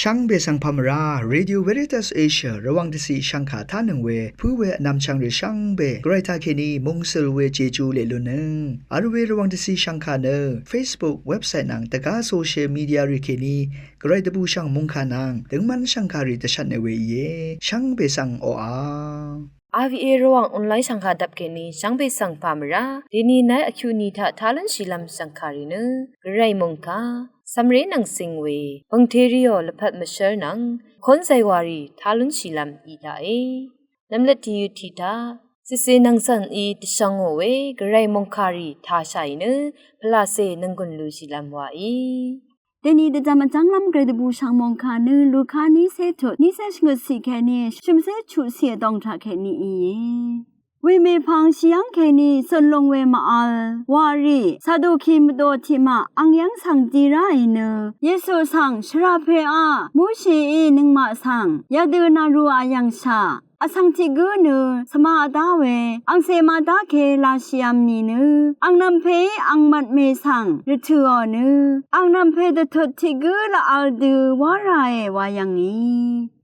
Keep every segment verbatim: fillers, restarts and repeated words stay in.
Shvngbe svng pà mvrá, Radio Veritas Asia Rvwàng dvciq shvngkà tánøng we pǿ we vnvmchvng rì shvngbe Gvray taqkèní mungsøl we Jeju leq lunnøng vl we Rvwàng dvciq shvngkà nø Facebook, website nvng dvgá social media rì kèní Gvray dvbùshv̀ng mòngkà nvng døngmv́n shv̀ngkàrì dvshvtne we íe. Shvngbe svng oqà RVA Rvwàng online shv̀ngkà dvp kèní shvngbe svng pà mvrá. Dèní nai vkyuq ni taq tá lúnshìlv́m shv̀ngkàrì nø Gvray mòngkà cv̀mré nvng cing we pv̀ngteriò lvpat mvshv́r nvng kónzay wàrì tá lúnshìlv́m í taqe. Nvmlvt tìyøt tiq taq cìcè nvng cv̀n í dvshvngò we Gvray mòngkàrì tāshàì nø pvlacè nvnggùn lushìlv́m wàí. Dèní dvjvm vjv́nglv́m Gvray dvbùshv̀ng mòngkà nø Luka nícé tut, nícé shvngøtciq kèní shø̀mcé chuqciq vdòng taq kèní íe. Wemèpvng shìyv́ng kèní zùnlung we màvl wàrì Saduki mvdò tiqmaq ang yv́ng svng di ráì nø Yesu svng shvrapèá, Mushií nøngmaq svng yadø nà rú ayv̀ngshà vsvng tiq gǿ nø svma vdá we angcè màdá ke lashìvm nìnø angnv̄m pèí angmvtmè svng rvtø̀ò nø angnv̄m pè dvtut tiq gǿ laq vl dø wá ràe wa yv̀ngì.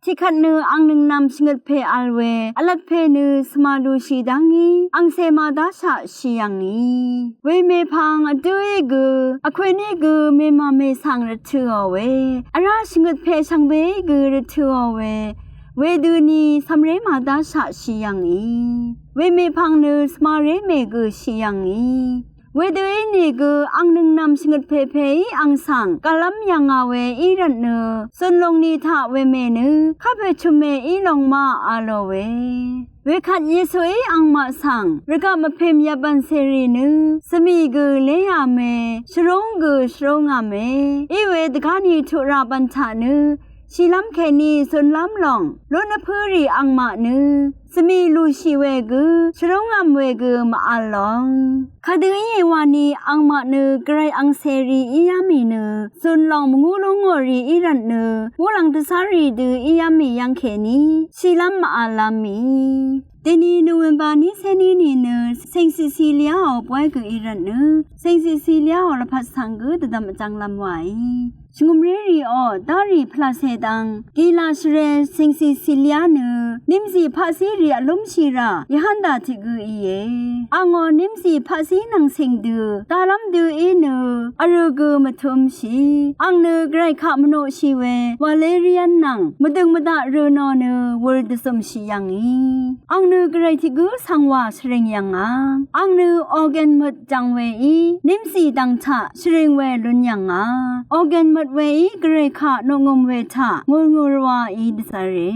Tiqkvt nø ang nøngnv̄m shvngøt pè vl we vlvt pè nø svma lushì dv́ngí angcè màdáshaq shì yv̀ngì. Wemèpvng vdǿí gø vkwèní gø mèmàmè svng rvtø̀ò we vrá shvngøt pè shvngbeí gø rvtø̀ò we wedøni cv̀mré màdáshaq shì yv̀ngì. Wemèpvng nø svmaré mè gø shì yv̀ngì. Wedø ínìgø ang nøngnv̄m shvngøt pèpèí ang svng gvlv́m yv̀ngà we í rvtnø zùnlung ni taq wemè nø kapè chø̀mmè í lòng ma a lò we. Wekvt Yesuí angmaq svng rvgaq mvpèm yabv̀n cèrì nø svmì gø léyàme, shvrúng gø shvrúngàme, iwe dvgáni tuq ra bv̀n taq nø shìlv́m kèní zunlv́m lòng lún vpǿrì angmaq nø svmì lùshì we gø shvrúngv̀m we gø màvl lòng. Kadø íe wani angmaq nø Gvray angcèrì íá mì nø zun lòng mvngú lúngò rì í rvtnø muqlàng dvzárì dø íá mì yv́ng kèní shìlv́m màvl lv́m mì. Dèní November nícé ní nìnø Saint Ceciliaò bwáy gø í rvtnø Saint Ceciliaò lvpat svng gø dvdvm vjv́nglv́m wàí. Shvngø̀mré rìò dárì pvlacè dvng gila shvre Saint Cecilia nø nímzì paqzí rì vlúmshì rà yvhv́ndà tiq gø íe. Angò nímzì paqzí nvng cìng dø dalv́m dø í nø vrø gø mvtúmshì. Ang nø Gvray kaq mvnoqshì we Valerian nvng mvdø̀ng mvdaq rø nò nø wur dvzø̀mshì yv̀ngì. Ang nø Gvray tiq gǿ svng wà shvring yv̀ngà. Ang nø organ møt jv̀ng weí nímzì dvng taq shvring we lún yv̀ngà. Organ møt weí Gvray kaq noqngø̀m we taq ngùrngùr wa í dvzvre.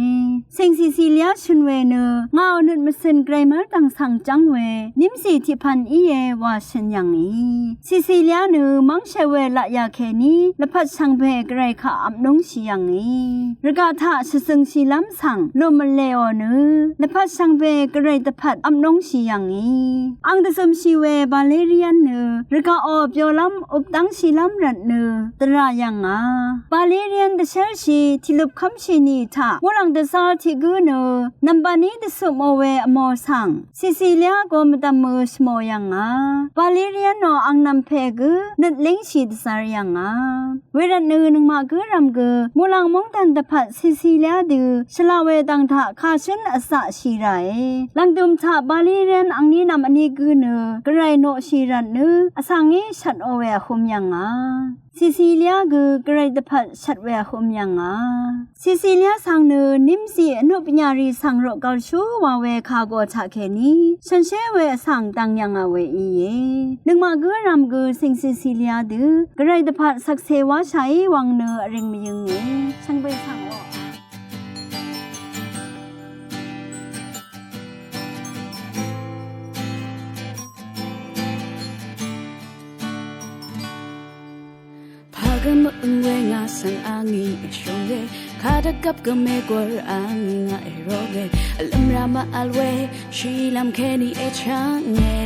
Saint Cecilia shø̀n we nø ngàò nøt mvcø̀n Gvray mv́rdv̀ng svng jv́ng we nímzì tiqpv̀n íe wa shø̀n yv̀ngì. Cecilia nø mv́ngshè we laqyà kèní lvpat shvngbe Gvray kaq vpnúngshì yv̀ngì. Rvgaq taq shvzø̀ngshìlv́m svng lùm vlèò nø lvpat shvngbe Gvray dvpvt vpnúngshì yv̀ngì. Ang dvzø̀mshì we Valerian nø rvgaqò byolv́m updv́ngshìlv́m rvtnø dvrà yv̀ngà. Valerian dvshérshì tiqløp kv́mshì ni taq muqlàng dvzár tiq gǿ nø nv̀mbv̀n í dvcøpmò we vmò svng Cecilia go mvdv̀mø shvmò yv̀ngà. Valerian nò angnv̄m pè gø nøt língshì dvzvr yv̀ngà. Wervtnø nøngmaq gǿrvm gø muqlàng móngdàn dvpvt Cecilia dø shvla we dvng taq kashǿn vzaqshì ràe. Lv̀ngdø̀m taq Valerian angní nvm vní gǿ nø Gvray noqshì rvtnø vsvng í shvtò we vhø̄m yv̀ngà. Cecilia gø Gvray dvpvt shvt we vhø̄m yv̀ngà. Cecilia svng nø nímzì vnuq pvnyàrì svng roq gvlshú wa we kàgò taqkèní shànshér we vsvng dvng yv̀ngà we íe. Nøngmaq gǿrvm gø Saint Cecilia dø Gvray dvpvt shvkse wáshàí wvng nø vring mvyǿngì. Shvngbe svng oq. Pagø mø̀ng we ngà svng a ngí èshúnge, kadvgvp gø mègwvr a ngí ngà èrúge, vlø̀m rá mvvl we shìlv́m kèní èchv́nge.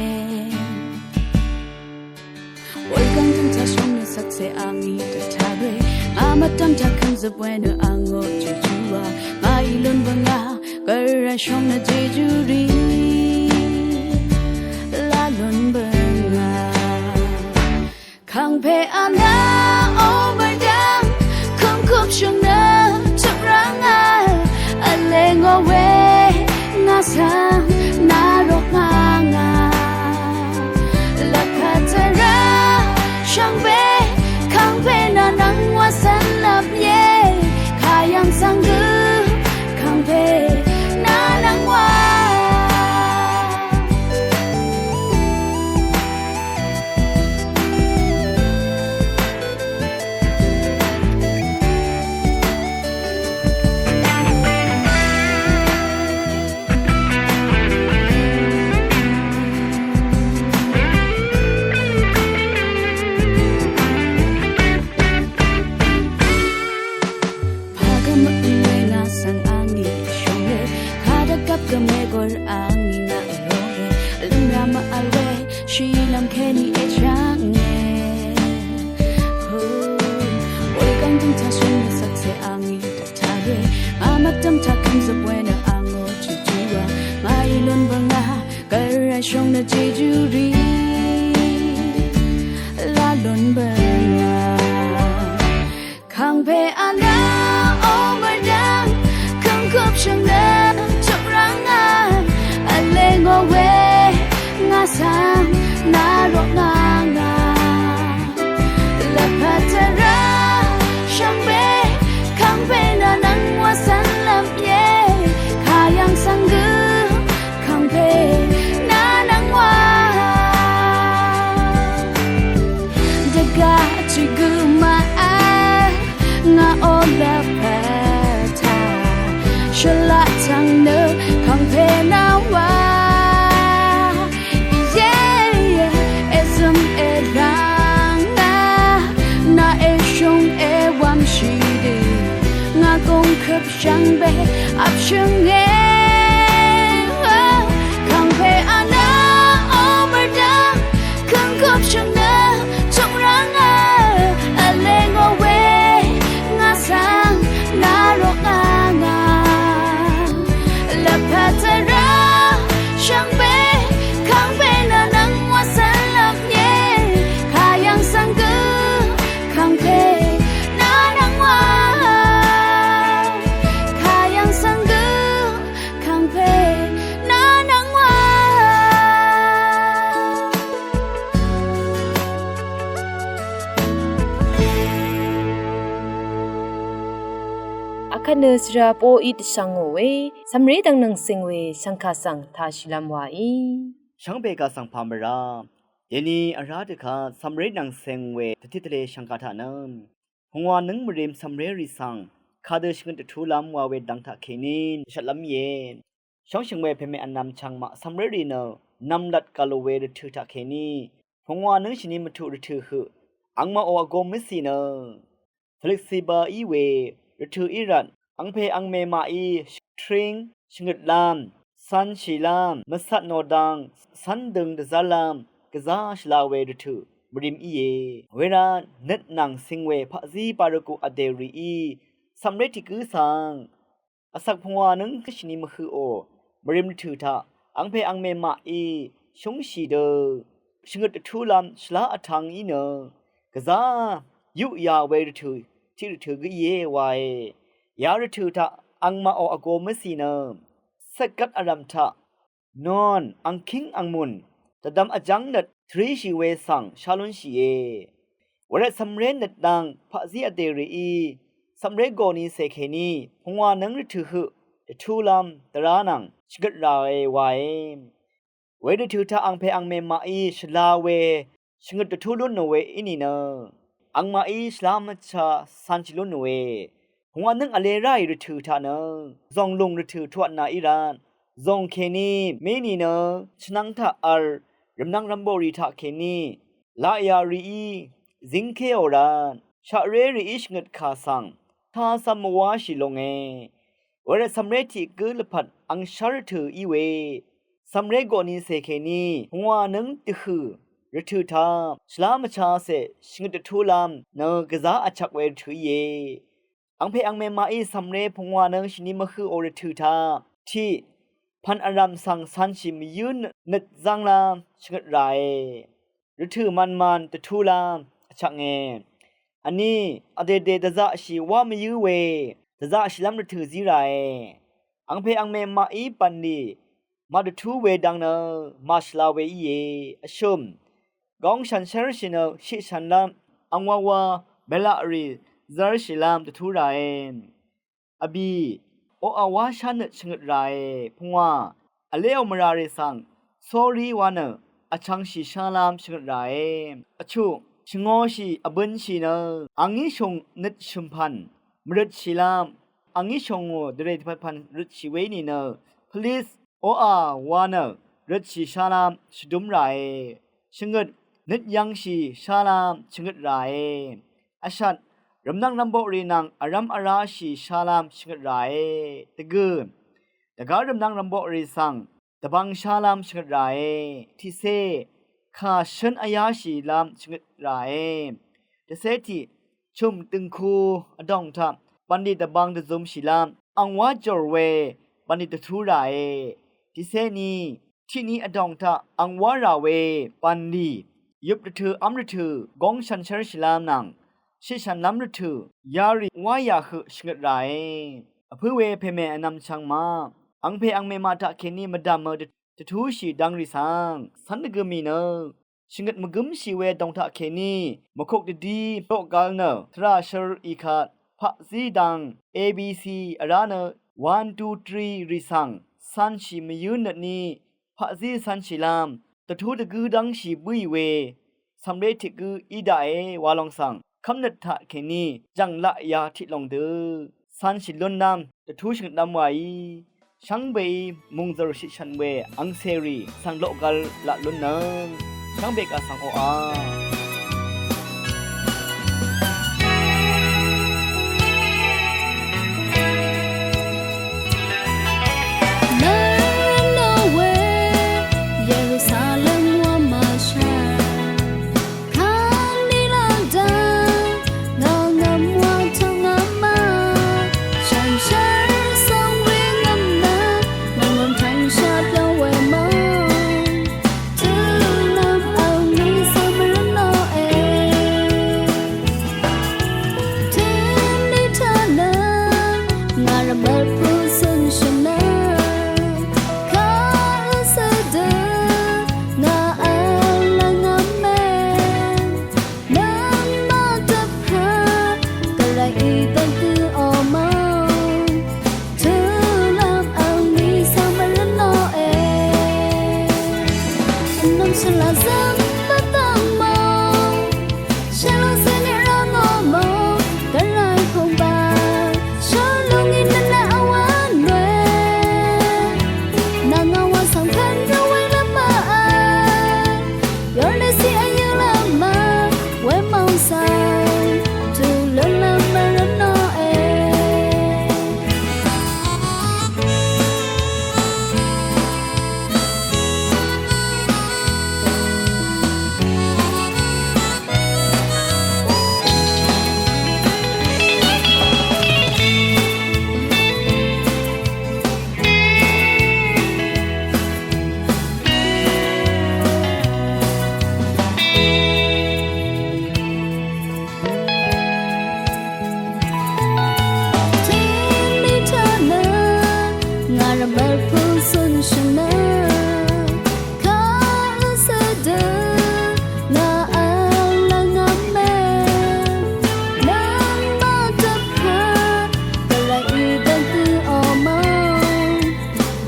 Wurgv̀ng dv́ngtaq shóng nø shvkse a ngí dvtaq we, ngà mvdv́m taq kv́mzøp we nø a ngò jejú wa, ngàí lún bø̀ngà, gvray shóng nø jejú rì, lá lún bø̀ngà. Kàngpè a nà ó mvrdv́ng, kùmkùp shóng nø Tashøng nø sakse angí dvtare, ngà mvdvm taq kvmzøp we nø angó jeju wa, ngà í lún bø ngà, gvray shóng nø jeju rì, lá lún bø ngà. Kàngpè anø omvrdvng, køngkup shøng nø chukrang ngà, vle ngò we, ngà svng, nà roq ngà ngà. Lvpat tvrà shvngbe, kàngpè nà nvng wa svn lvp ye, kayang svng gø, kàngpè nà nvng wa. Dvgaq chigø maqvl, ngà o lvpat taq, shvlaq tvng nø, kàngpè nà wa. Ye, ye, èzøm èrvng a, nà èshung èwamshì dø, ngà gùngkøp shvngbe, apshøng e, kàngpè anø, omvrdvng, køngkup shvng nø, chukrang a, vle ngò we, ngà svng, nà roq ngà ngà. Lvpat tvrà shvngbe, kàngpè nà nvng wa svn lvp ye, kayang svng gø, kàngpè nà nvng wa, kayang svng gø, kàngpè nà nvng wa. Akvt nø svra poqí dvshvngò we, cv̀mré dvng nvng ceng we, shv̀ngkà svng tashìlv́m waí. Shvngbe kà svng pà mvrá. Dèni vrá dvkvt cv̀mré nvng ceng we, dvtit dvle shv̀ngkà taq nø, pungwà nǿng mvrím cv̀mré rì svng, kadø shvngøt dvtulv́m wa we dvng taqkèní, dvshvtlv́m íe. Shóngshø̀ng we pèmè vnvm chvngmaq cv̀mré rì nø, nv̀mlat gv̀l we rvtø̀ taqkèní, pungwà nǿng shvni mvtuq rvtø̀ høq, angmaqò vgō mvcì nø, tvløksiba í we, rvtø̀ í rvt, angpè angmè maqí, shvtring, shvngøtlv́m, cv̄nshìlv́m, mvcvt nò dang, cv́n døng dvzv́rlv́m, gvzá shvla we rvtø̀, mvrím íe. Wervt, nøt nvng cing we, paqzí barvgù vdè rìí, cv̀mré tiq gǿ svng, vsvk pungwà nǿng shvni mvhøqò, mvrím rvtø̀ taq, angpè angmè maqí, shúngshì dø, shvngøt dvtúlv́m, shvlá vtvng í nø, gvzá, yuqyà we rvtø̀, tiq rvtø̀ gǿ íe wae. Ya rvtø̀ taq, angmaqò vgō mvcì nø, cvtgvt vrv̀m taq, Nun, angkíng angmùn, dvdvm vjv́ng nøt, tvríshì we svng, shá lúnshìe. Wervt cv̀mré nøt dang, paqzí vdè rìí, cv̀mré gòni cè kèní, pungwà nǿng rvtø̀ høq, dvtúlv́m, dvrá nvng, shvngøt ràe wae. We rvtø̀ taq angpè angmè maqí, shvla we, shvngøt dvtú lún nò we í nìnø, angmaqí shvlá mvcha cv̄nshì lún nò we, pungwà nǿng vlē ráì rvtø̀ taq nø, zònglùng rvtø̀ tuatnà í rvt, zòng kèní, mé nìnø, chvnvng taq v̄l, rvmnvng rvmboqrì taqkèní, laqyà rìí, zíngkéò rvt, shaqré rìí shvngøt kà svng, tacv̄m mvwáshì longe. Wervt cv̀mré tiq gǿ lvpat angshv́r rvtø̀ í we, cv̀mré gòni cè kèní, pungwà nǿng dvhø̀, rvtø̀ taq, shvlá mvchacè, shvngøt dvtúlv́m, nø gvzá vchvk we rvtø̀ íe. Angpè angmè maqí cv̀mré pungwà nǿng shvni mvhøqò rvtø̀ taq, tiq, pv̀n vrv̀m svng cv̄nshì mvyǿ nøt zv́nglv́m, shvngøt ràe. Rvtø̀ mvnman dvtúlv́m, vchvknge. Vní, vdèdè dvzaqshì wá mvyǿ we, dvzaqshìlv́m rvtø̀ zí ràe. Angpè angmè maqí bv̀nlì, màdvtú we dang nø, màshvla we íe, vshø̀m. Góng shànshér shì nø, shiqshànlv́m, angwawa, belaqrì, zv́rshìlv́m dvtú ràe. Vbì, oqà wá shánøt shvngøt ràe, pungwà, vléò mvrà rì svng, sórí wa nø, vchvngshì shálv́m shvngøt ràe, vchuq, shvngōshì, vbønshì nø, angí shùng nøt shø̀mpv̀n, mvrøtshìlv́m, angí shòngò dvrè dvpvtpv̀n røtshì we í nìnø, pvlis, oqà wa nø, røtshì shálv́m, shvdúm ràe, shvngøt, nøt yv̄ngshì shálv́m, shvngøt ràe. Vshat, rvmnvng rvmboqrì nvng vrv́m vráshì shálv́m shvngøt ràe. Dvgø̀, dvgá rvmnvng rvmboqrì svng, dvbvng shálv́m shvngøt ràe. Tiqcé, kà shǿn vyáshìlv́m shvngøt ràe. Dvcé tiq, chø̀m dø̀ngku vdòng taq bv̀nlì dvbang dvzømshìlv́m ang wá jòr we bv̀nlì dvtú ràe. Tiqcé ni tiqni vdòng taq ang wá rà we bv̀nlì yøp rvtø̀ v́m rvtø̀ góng shànshér shìlv́m nvng shitshànlv́m rvtø̀ yarì wá yà høq shvngøt ràe. Vpǿ we pèmè vnvm chvng ma angpè angmè maq taqkèní mvdv̀mø dvtúshì dvngrì svng cv́n dvgø mì nø shvngøt mvgǿmshì we dòng taqkèní mvkuk dvdí loqgal nø tvrà shør ikvt paqzí dang A B C vrá nø one two three rì svng cv̄nshì mvyǿ nøtní paqzí cv̄nshìlv́m dvtú dvgǿ dv́ngshì bǿì we cv̀mré tiq gǿ í daqe wa lòng svng kv́mnøt taqkèní jv̀nglaq ya tiq lòng dø cv̄nshì lúnlv́m dvtú shvngøtlv́m wàí shvngbeí mùngzø̀r shitshvn we angcèrì svng loqgal laq lúnnøng shvngbe kaq svng oqà. Mvnò we Yerusalem wa mvshvr kani lada ngà ngvm wa tøng ngvm ma shànshér svng we ngvm nø ngvm ngvm tvng shvt yv́ng we mvng tø̄lv́m angní svng mvrǿn nòe. Tø̄ní taq nø ngà rvmvl pø̄ zø̄n shø̀n nø kaq ø̄ zø̄ dø ngà v̄l lv́ng ngvm mè. Nøngmaq dvpvt gvray í dvgø omò tø̄lv́m angní svng mvrǿn nòe. Vnvm shvlá zv́m vdv̀m mò shvlá zø̄ ngè rvng omò gvray pùngbà shvlúng í nø nø vwv́n we nvng vwv́n svng pv̀n rvwé lv́m mvvl Yordesi ayø lama we mong sang tu lun lama rano e.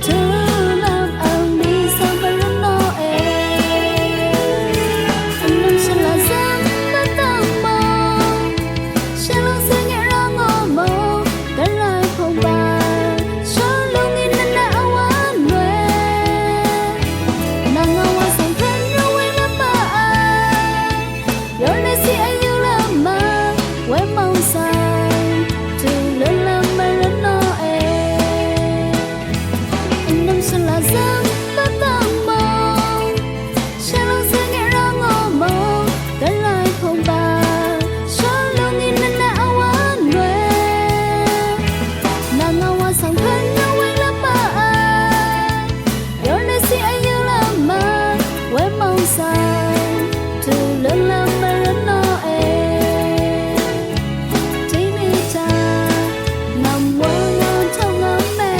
Tø̄lv́m angní svng mvrøn nò e. Vnvm shvla zv́ng mvdv̀ng mò. Shvlúng svng e rvngò mò. Gvray pungba. Shvlúng í nvnvt vwv́n we. Nvng vwv́n svng pv̀n rvwé lv́m mvvl. Yolesi ayø lama we mong sang tø̄lv́m mvrøn nò e. Vnvm shvla zv́ng mvdv̀ng mò. Shvlúng svng e rvngò mò. Gvray pungba. Shvlúng í nvnvt vwv́n we. Nvng vwv́n svng pv̀n rvwé lv́m mvvl. Yolesi ayø lama we mong sang tø̄lv́m mvrøn nò e. Timi ta ngvm wvng ngvm tong ngvm e.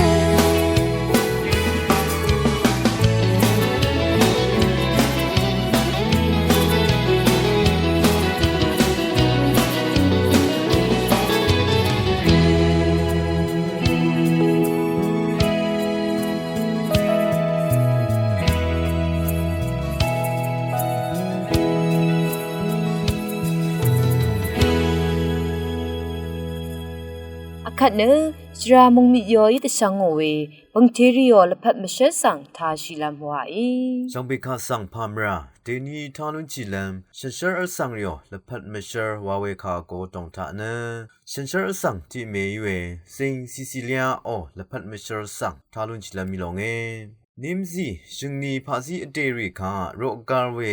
Akvt nø shvra mungmit yoí dvshvngò we bø̀ngteriò lvpat mvshv́l svng tāshìlv́m wàí. Shvngbe kaq svng pàmvrà dèni tā lúnshìlv́m shànshér vsvng rìò lvpat mvshv́l wa we kà go dòng taq nø shànshér vsvng tiq mèí we Zing Cecilia ò lvpat mvshv́l svng tā lúnshìlv́m í longe. Nímzì shø̀ngni paqzí vdè rì kaq roqgar we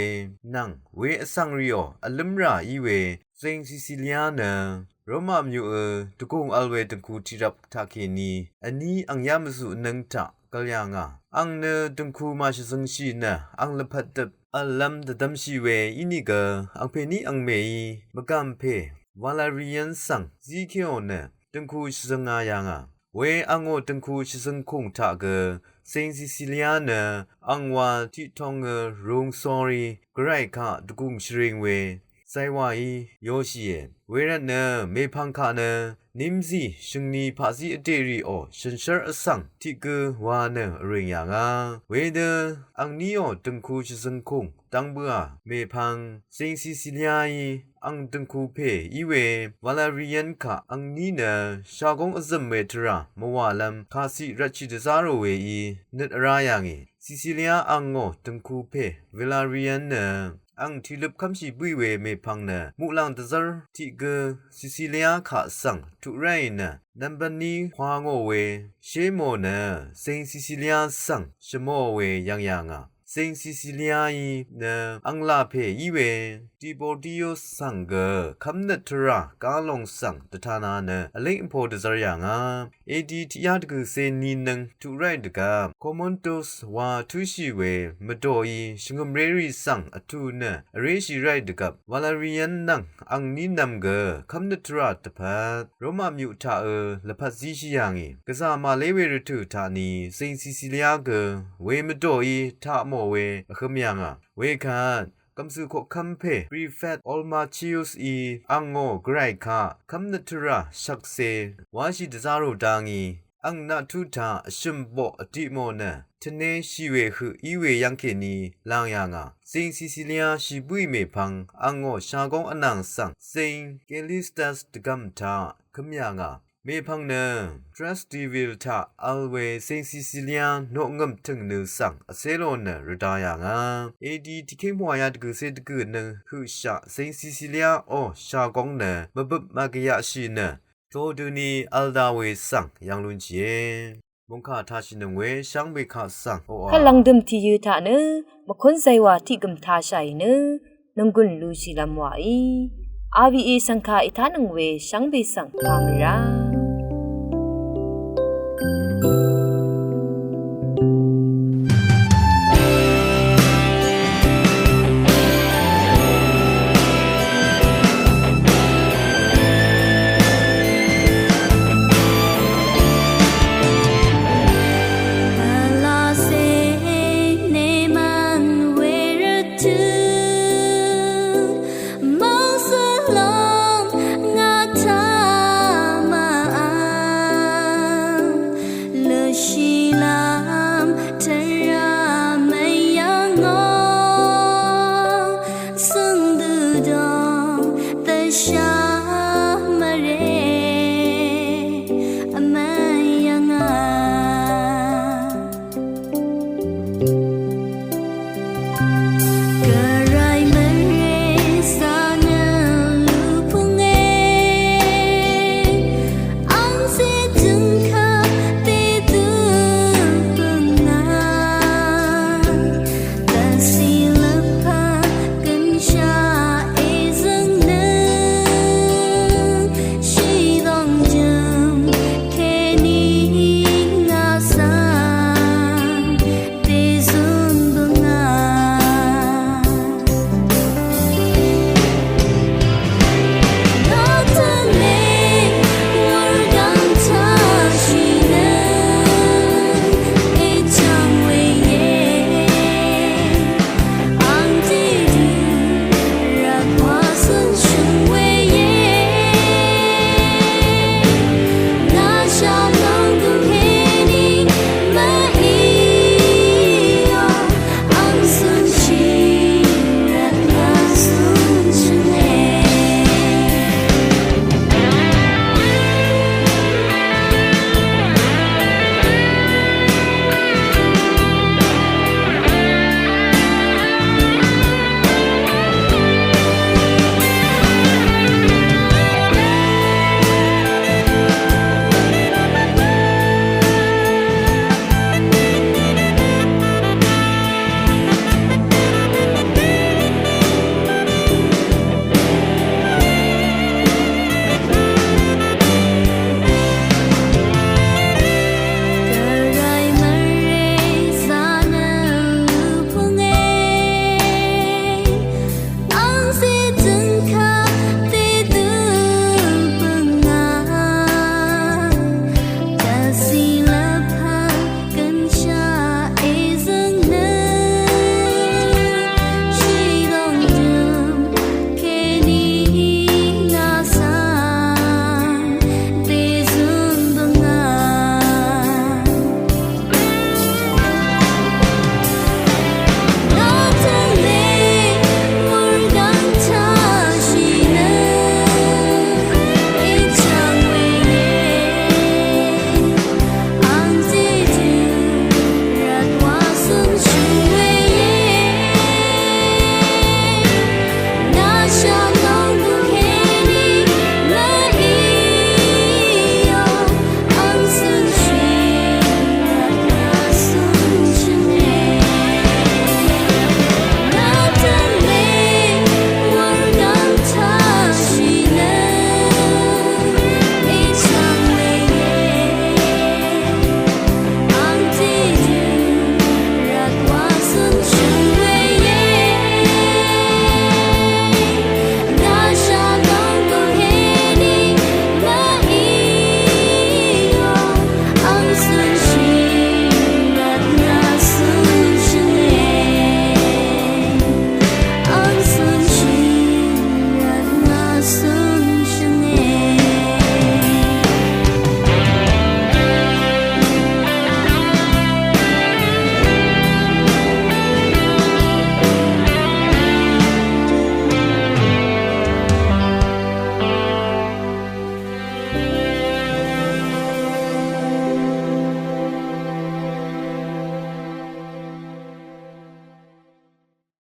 nvng we vsvng rìò vlǿmrà í we Zing Cecilia nø Roma mvyuqø dvgùng vl we døngku tiqrvp taqkèní vní ang yá mvzuqnǿng taq gvl yà ngà. Ang nø døngku màshvzøngshì nø ang lvpat døp vllv́m dvdvmshì we ínìgø angpèní angmèí mvgàm pè Valerian svng zíkèò nø døngku shvzønga yà ngà. We angò døngku shvzøngkùng taq gø Zing Cecilia nø angwà tiqtongø rūng sórí gvray kaq dvgùng shvring we zaywaí yoshìe. Wervtnø mèpvng kaq nø nímzì shø̀ngni paqzí vdè rìò shø̀nshv́r vsvng tiq gø wa nø vrìng yà ngà. Wedø angníò døngku shvzøngkùng dv́ng bǿà mèpvng Zing Ceciliaí ang døngku pè í we Valerian kaq angní nø shagóng vzø̀m we tvrà mvwàlv́m kàciq rvtshì dvzá rò weí nøt vrá yà ngì. Cecilia angò døngku pè Valerian nø ang tìløp kv́mshì bǿì we mèpvng nø muqlàng dvzv́r tiq gø Cecilia kaq svng tuq ráì nø nvmbvní hwa ngò we shé mò nø Zing Cecilia svng shvmò we yv̀ng yà ngà. Zing Ceciliaí nø ang là pè í we Tiberius svng gø kv́mnøt tvrà gá long svng dvtana nø vlíng vpo dvzv́r yà ngà. A D tiqyá dvgø̀cé ninøng tuq ráì dvgvp Commodus wa túshì we mvdòí shvngø̀mrérì svng vtù nø vréshì ráì dvgvp Valerian nvng angní nvm gø kv́mnøt tvrà dvpvt Roma myuq taqø lvpat zíshì yà ngì. Gvzà màlé we rvtø̀ taqni Zing Cecilia gø we mvdòí taq mò we vhø̄m yà ngà. Wekvt gv̀msø̀ koqkv́m pè Prefect Olmachius í angò gvray kaq kv́mnøt tvrà shvkse wáshì dvzá rò dá ngì. Ang naqtú taq vshø̀m boq vdiq mò nø tvné shì we høq í we yv́ng kèní làng yà ngà. Zing Cecilia shì bǿì mèpvng angò shagóng vnàng svng Zing Callistus dvgv̀m taq kǿm yà ngà. Mèpvng nø Trastevere taq vl we Zing Cecilia noqngø̀m tø̀ngnø svng vcé lò nø rvda yà ngà. A D tiqkíng pvwàyá dvgø̀cé dvgø̀nøng høqshaq Zing Cecilia ò shagóng nø mvbøp màgvyaqshì nø todøni vl dà we svng yv̀ng lúnshìe. Mòngkà tashìnøng we shvngbe kaq svng oqà. Kvt lv̀ngdø̀m tìyø̄ taq nø mvkún zaywà tiq gø̀m tashàì nø nònggùn lushìlv́m wàí R V A svng kà ètánøng we shvngbe svng kà mì rá.